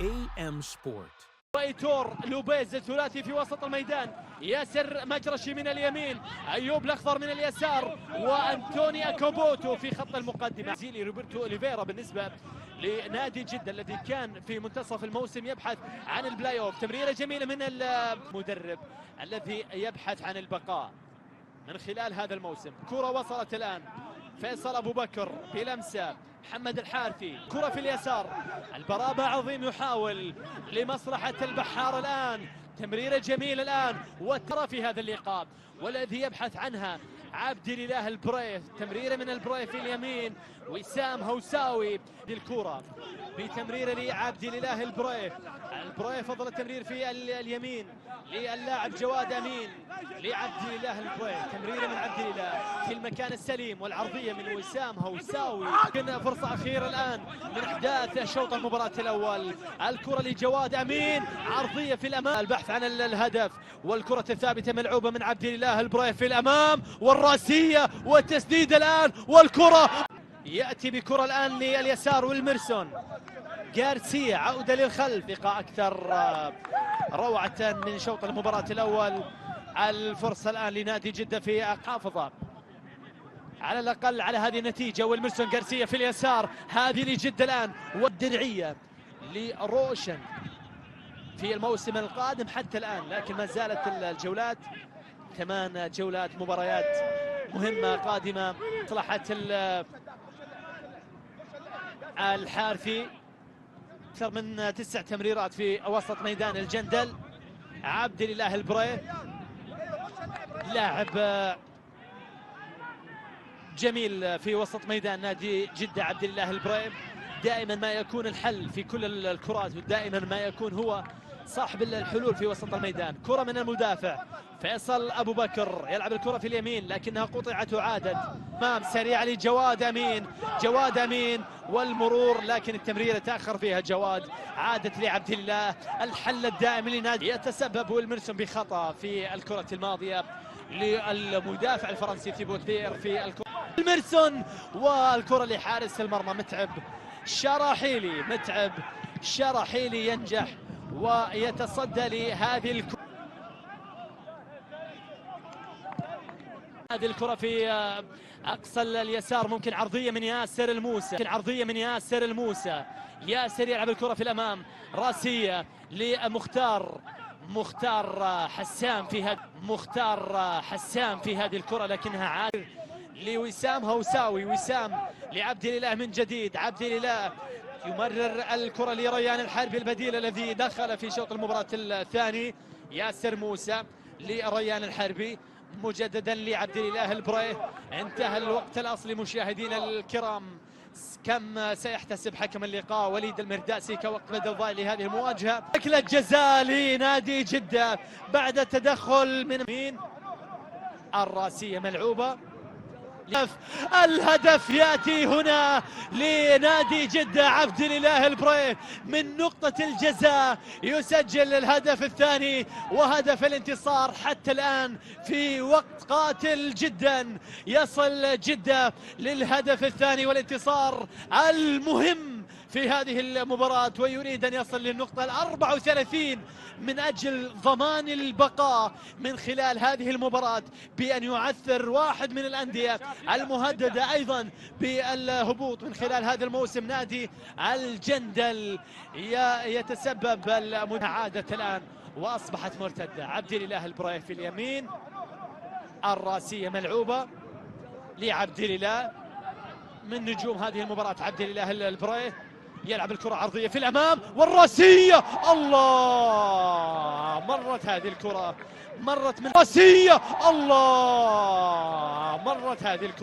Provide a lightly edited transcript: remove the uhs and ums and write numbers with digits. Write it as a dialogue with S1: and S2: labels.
S1: AM Sport.
S2: ايتور لوبيز الثلاثي في وسط الميدان، ياسر مجرشي من اليمين، ايوب الاخضر من اليسار، وانتوني اكوبوتو في خط المقدمة. زيلي روبرتو اوليفيرا بالنسبة لنادي جده الذي كان في منتصف الموسم يبحث عن البلاي اوف. تمريره جميلة من المدرب الذي يبحث عن البقاء من خلال هذا الموسم. كره وصلت الان، فيصل ابو بكر بلمسه، محمد الحارثي، كرة في اليسار، البرابة عظيم يحاول لمصلحة البحار الآن، تمريرة جميلة الآن وترى في هذا اللقاء والذي يبحث عنها عبد الاله البريف، تمريرة من البريف في اليمين، وسام هوساوي الكرة بتمريرة لعبد الاله البريف، البريف فضل التمرير في اليمين للاعب جواد امين لعبد الاله البريف، تمريرة من عبد الاله في المكان السليم والعرضية من وسام هوساوي. فرصة أخيرة الآن من أحداث شوط المباراة الأول، الكرة لجواد أمين، عرضية في الأمام، البحث عن الهدف، والكرة الثابتة ملعوبة من عبد الاله البريف في الأمام، والرأسية والتسديد الآن، والكرة يأتي بكرة الآن لليسار والمرسون غارسيا، عودة للخلف. لقاء أكثر روعة من شوط المباراة الأول. الفرصة الآن لنادي جدة في حافظة على الأقل على هذه النتيجة. والمرسون غارسيا في اليسار، هذه لجدة الآن، والدرعية لروشن في الموسم القادم حتى الآن، لكن ما زالت الجولات 8 جولات، مباريات مهمة قادمة. مصلحة الحارثي، أكثر من 9 تمريرات في وسط ميدان الجندل. عبد الاله البري لاعب جميل في وسط ميدان نادي جدة. عبد الاله البري دائما ما يكون الحل في كل الكرات، ودائما ما يكون هو صاحب الحلول في وسط الميدان. كرة من المدافع فيصل أبو بكر، يلعب الكرة في اليمين لكنها قطعت وعادت أمام، سريعة لجواد أمين، جواد أمين والمرور، لكن التمريرة تأخر فيها جواد، عادت لعبد الله. الحل الدائم لنادي، يتسبب ويلمرسون بخطأ في الكرة الماضية للمدافع الفرنسي ثيبوتير في الكرة. ويلمرسون والكرة لحارس المرمى متعب شراحيلي، متعب شراحيلي ينجح ويتصدى لهذه الكرة. هذه الكرة في أقصى اليسار، ممكن عرضية من ياسر الموسى، عرضية من ياسر الموسى، ياسر يلعب الكرة في الأمام، راسية لمختار، مختار حسام في هذه، مختار حسام في هذه الكرة لكنها عادت لوسام هوساوي، وسام لعبد الاله من جديد، عبد الاله يمرر الكرة لريان الحربي البديل الذي دخل في شوط المباراة الثاني. ياسر موسى لريان الحربي، مجددا لعبد الاله البرية. انتهى الوقت الأصلي مشاهدينا الكرام. كم سيحتسب حكم اللقاء وليد المرداسي كوقت بدل ضايع لهذه المواجهة؟ ركلة جزاء لنادي جدة بعد تدخل من مين؟ الرأسية ملعوبة، الهدف يأتي هنا لنادي جدة. عبد الاله البريف من نقطة الجزاء يسجل الهدف الثاني وهدف الانتصار حتى الآن في وقت قاتل جدا. يصل جدة للهدف الثاني والانتصار المهم في هذه المباراة، ويريد أن يصل للنقطة 34 من أجل ضمان البقاء من خلال هذه المباراة، بأن يعثر واحد من الأندية المهددة أيضا بالهبوط من خلال هذا الموسم، نادي الجندل. يتسبب المعادة الآن وأصبحت مرتدة. عبد الاله البريف في اليمين، الرأسية ملعوبة لعبد الاله من نجوم هذه المباراة. عبد الاله البريف يلعب الكرة عرضية في الأمام والرأسية، الله، مرت هذه الكرة، مرت من رأسية، الله، مرت هذه الكرة.